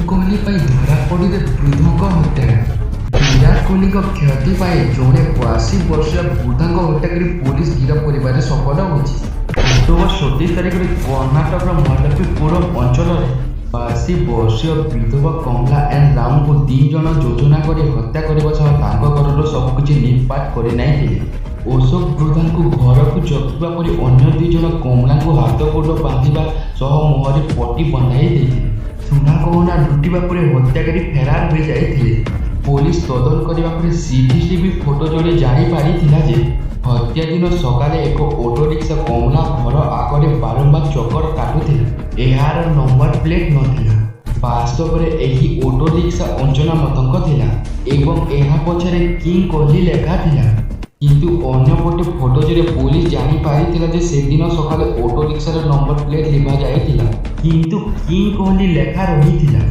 କୋହଲି ପାଇଁ ଧରାପଡ଼ିଲେ ବୃଦ୍ଧଙ୍କ ହତ୍ୟାକାରୀ। ବିରାଟ କୋହଲିଙ୍କ କ୍ଷତି ପାଇଁ ଜଣେ 82 ବର୍ଷୀୟ ବୃଦ୍ଧଙ୍କ ହତ୍ୟାକାରୀ ପୋଲିସ ଗିରଫ କରିବାରେ ସଫଳ ହୋଇଛି। ଅକ୍ଟୋବର 27 ତାରିଖରେ କର୍ଣ୍ଣାଟକର ମଲ୍ଲୀପୁରମ୍ ଅଞ୍ଚଳରେ 82 ବର୍ଷୀୟ ବିଧବା କମଲା ଏନ୍ ରାଉଙ୍କୁ 3 ଜଣ ଯୋଜନା କରି ହତ୍ୟା କରିବା ସହ ତାଙ୍କ ଘରର ସବୁକିଛି ଲୁଟପାଟ କରିନେଇଥିଲେ। ଅଶୋକ ବୃଦ୍ଧାଙ୍କୁ ଘରକୁ ଜଗିବା ପରେ ଅନ୍ୟ 2 ଜଣ କମଲାଙ୍କୁ ହାତ ଗୋଡ଼ ବାନ୍ଧିବା ସହ ମୁହଁରେ ପଟି ବନ୍ଧାଇ ଦେଇଥିଲେ। ସୁନା ଗହଣା ଲୁଟିବା ପରେ ହତ୍ୟାକାରୀ ଫେରାର ହୋଇଯାଇଥିଲେ। ପୋଲିସ ତଦନ୍ତ କରିବା ପରେ ସିସିଟିଭି ଫୁଟେଜ ଯୋଗେ ଜାଣିପାରିଥିଲା ଯେ ହତ୍ୟା ଦିନ ସକାଳେ ଏକ ଅଟୋ ରିକ୍ସା କମଲା ଘର ଆଗରେ ବାରମ୍ବାର ଚକ୍କର କାଟୁଥିଲା। ଏହାର ନମ୍ବର ପ୍ଲେଟ୍ ନଥିଲା। ବାସ୍ତବରେ ଏହି ଅଟୋ ରିକ୍ସା ଅଞ୍ଜନା ମତଙ୍କ ଥିଲା ଏବଂ ଏହା ପଛରେ କିଙ୍ଗ କୋହଲି ଲେଖା ଥିଲା। କିନ୍ତୁ ଅନ୍ୟପଟେ ଫୁଟେଜରେ ପୋଲିସ ଜାଣିପାରିଥିଲା ଯେ ସେଦିନ ସକାଳେ ଅଟୋ ରିକ୍ସାର ନମ୍ବର ପ୍ଲେଟ୍ ଲିଭା ଯାଇଥିଲା, କିନ୍ତୁ କିଙ୍ଗ କୋହଲି ଲେଖା ରହିଥିଲା।